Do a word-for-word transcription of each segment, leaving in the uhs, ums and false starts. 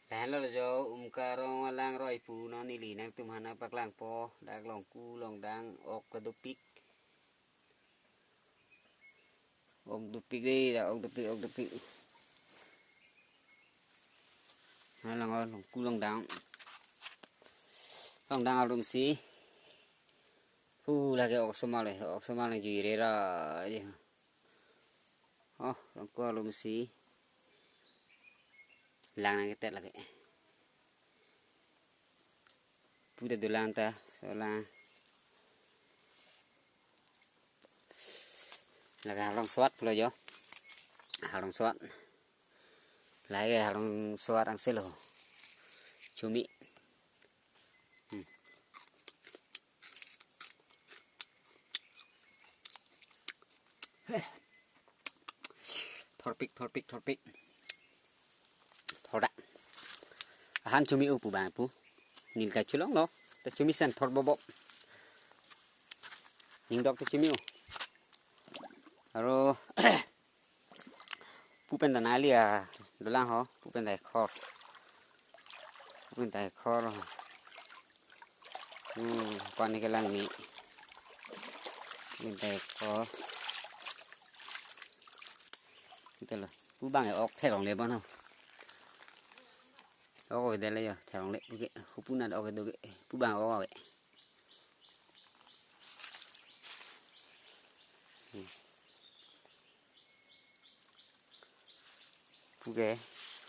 Lahenlo jo, Umka Rong alangroi pu non neli nangtum aphan paklangpo, dak longku longdang ok ta dopik. Ok dopik dei, dak ok dopik, ok dopik. Alang longku longdang. Longdang arum si. Pu lake ok osomar le, ok osomar nangjuire ra je. Oh, longku arum si. Lang nangketet lake. Pu ta dolang ta, solang. Lake halong suat pulo jo. Halong suat. Lake halong suat angse lo. Chumi. Hmm. Thorpik, thorpik, thorpik. Thorda. Ahan chumi-o pu bang pu. Neli ta cholonglo. Ta chumi sen thor bobo. Ningdok ta chumi-o. Aro pu pen ta nangli a dolang ho, pu pen ta khor. Pu pen ta khor. Uh, pani kelang ni. Pu pen ta khor. Kita lo. Pu bang ok therong le bon ho. Ok ave le jo, therong le. Pu ke, pu nat ok do ke. Pu bang ok ave. Hmm. Pu ke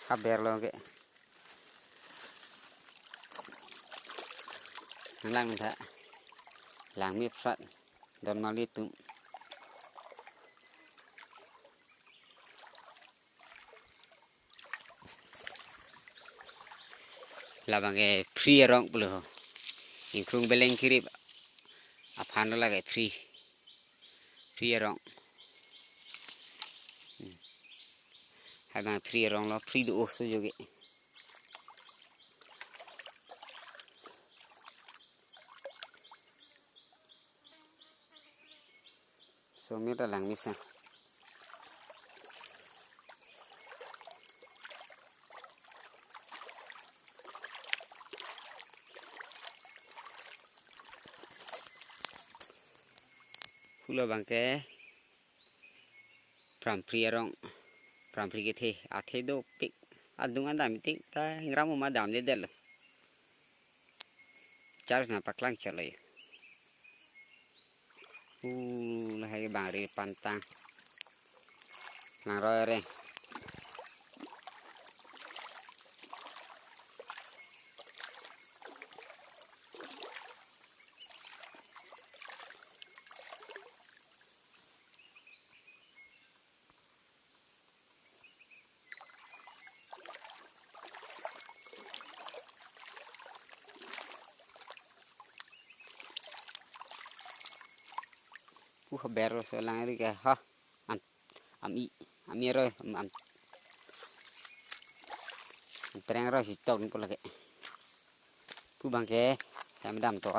haber lo ke. Nang lang tha. Lang mepsat. Don mali tum. Labang ke Phri arong pulo. Ingkrung Beleng Kirip aphan lo lake Phri. Phri arong. Hmm. Hai bang Phri arong lo, Phri do-o so joge. So mir ta lang mesen. Pu labang ke Pramphri arong, Pramphri kethe, athe dopik, adung adam tik ta hingram ma damledet lo. Charge nangpaklang chalo. Uh, lahai bang ri pantang. Langroi re. Pu haber lo, so lang ri ke ha. Am, am-i, am-i aroi, am, am, antreng aroi si tok ni pu lake. Pu bang ke, ya madam to.